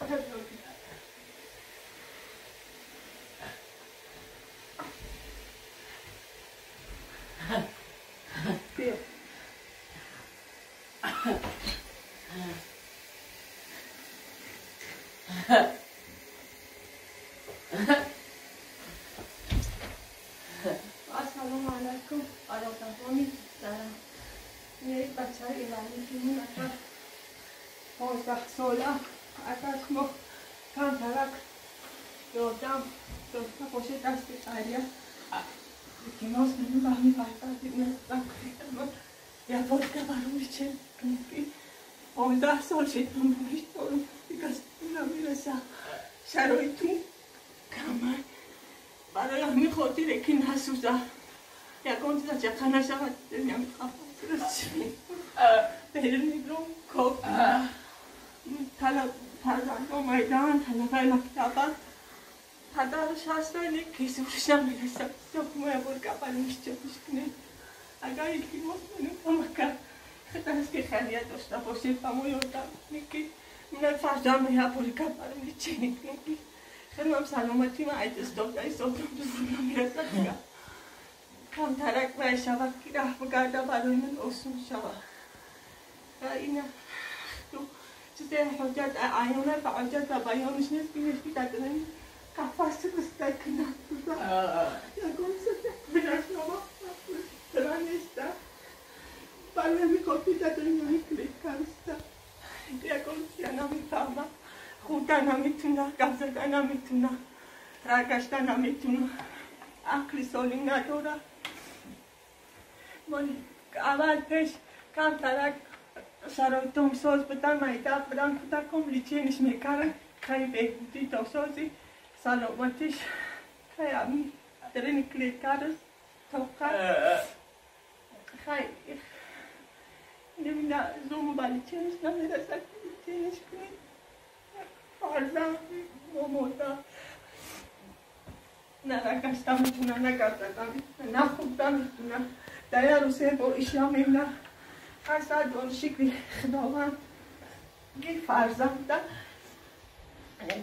السلام علیکم آرادهانی دارم. یک بچه ایرانی که من اگر 15 ساله اگر ما کم ترک دادم داشته باشه دست خیریه التماس منو به همین فرزندی نکنم یه بار که برام چه 15 سال شد من باش دارم دیگه نمیرسه شرایطم کمه برای همین خاطر که نسوزه یکان چیز چقدر نشود نمیخوام بیرون میبرم کپ طلب فرزند آمدن طلبه مکتبه پدرش هستن که زورش نمیرسه صبح ما یه بار کپلش چپش کنه اگر التماس منو کمک کرد دست که خیریت داشته باشه و ما یادم که من فرزند یه بار کپلش چنین کنم خیلی هم سلامتی من عجز دادم ایستادم زور نمیرسه دیگه کمترک و شود که راه بگرده برای من آسون شود و این تو چیز حجت عیانه و حجت و بیانش نیست که نشکی دادن قفص بسته کنه یکم سته بنشنامه برانسته برای می کافی دادن یعنی کلیک کرسته یکم چیه نمیفهمه خوندن نمیتونه گپ زدن نمیتونه راه گشتن نمیتونه عقل سالم نداره. من اول پیش کم ترک شرایطم ساز بدن میده بدن کودکم لیچینش میکردن خیلی بهبودی تا سازی سلامتیش خیلی درین کلیک طاقت خیلی نمیدونم زوم با لیچینش نمیرسد لیچینش کنید فرزند مامانم نه رگشتم میتونم نه گپ زدم میتونم نه خوندم میتونم در یه روزه با ایشا میمونم هر ساعت دون شکلی خداوند گی فرزنده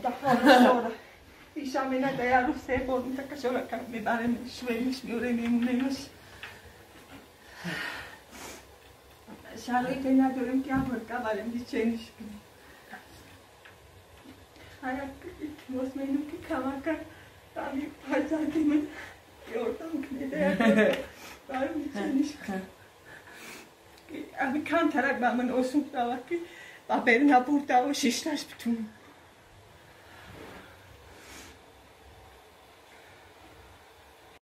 ده حال ایشا میمونه در یه روزه با میتکشم کم میبرم شویمش میوره میمونیمش شرایطی نداریم که هم برکه بریم لیچینش کنیم خیلی التماس می‌کنم که کمک کرد همین فرزندی من یادم کنه برام لیچینش کنم همین کم ترک به من آسون شود که با بر نبرده و شیشتش بتونم.